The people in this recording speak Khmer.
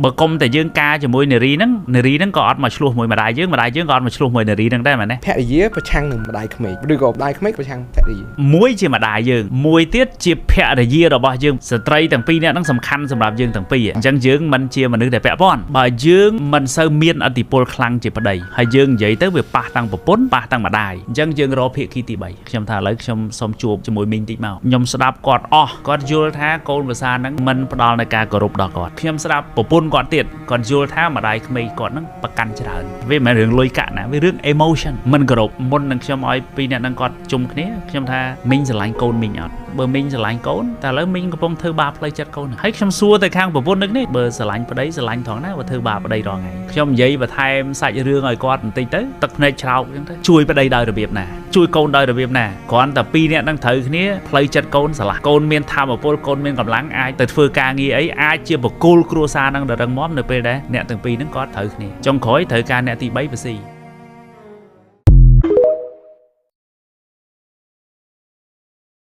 បើកុំតែយើងការជាមួយនារីហ្នឹងនារីហ្នឹងក៏អត់មកឆ្លោះមួយម្ដាយយើងម្ដាយយើងក៏អត់មកឆ្លោះមួយនារីហ្នឹងដែរមែនទេ ភរិយាប្រឆាំងនឹងម្ដាយក្មេកឬក៏ម្ដាយក្មេកប្រឆាំងភរិយា មួយជាម្ដាយយើងមួយទៀតជាភរិយារបស់យើងស្ត្រីទាំងពីរនាក់ហ្នឹងសំខាន់សម្រាប់យើងទាំងពីរអញ្ចឹងយើងមិនជាមនុស្សដែលពាក់ព័ន្ធបើយើងមិនសូវមានអធិពលខ្លាំងជាប្តីហើយយើងនិយាយទៅវាប៉ះតាំងប្រពន្ធប៉ះតាំងម្ដាយអញ្ចឹងយើងរកភាគីទី3ខ្ញុំថាឥឡូវខ្ញុំសូមជួបជាមួយមីងតិចមកខ្ញុំស្ដាប់គាត់អស់គាត់យល់ថាកូនប្រសាហ្នឹងមិនផ្ដល់នៅការគោរពដល់គាត់ខ្ញុំស្ដាប់ប្រពន្ធគាត់ទៀតគាត់យល់ថាម្ដាយក្មេកគាត់ហ្នឹងប្រកាន់ច្រើនវាមិនមែនរឿងលុយកាក់ណាវារឿង emotion មិនគោរពមុននឹងខ្ញុំឲ្យពីរអ្នកហ្នឹងគាត់ជុំគ្នាខ្ញុំថាមីងស្រឡាញ់កូនមីងអត់បើមីងស្រឡាញ់កូនតែឥឡូវមីងកំពុងធ្វើបាបផ្លូវចិត្តកូនហើយខ្ញុំសួរទៅខាងប្រពន្ធនឹកនេះបើស្រឡាញ់ប្តីស្រឡាញ់ត្រង់ណាបើធ្វើបាបប្តីរាល់ថ្ងៃខ្ញុំនិយាយបន្ថែមសាច់រឿងឲ្យគាត់បន្តិចទៅទឹកភ្នែកច្រោកអញ្ចឹងទៅជួយប្តីដោយរបៀបណាជួយកូនដោយរបៀបណាគ្រាន់តែពីរអ្នកហ្នឹងត្រូវគ្នាផ្លូវចិត្តកូនស្រឡះកូនមានធម៌ពលកូនមានកម្លាំងអាចទៅធ្វើការងារអីអាចជាបកគលគ្រួសារហ្នឹងដ៏រឹងមាំនៅពេលដែលអ្នកទាំងពីរហ្នឹងគាត់ត្រូវគ្នាចុងក្រោយត្រូវការអ្នកទី3បស៊ី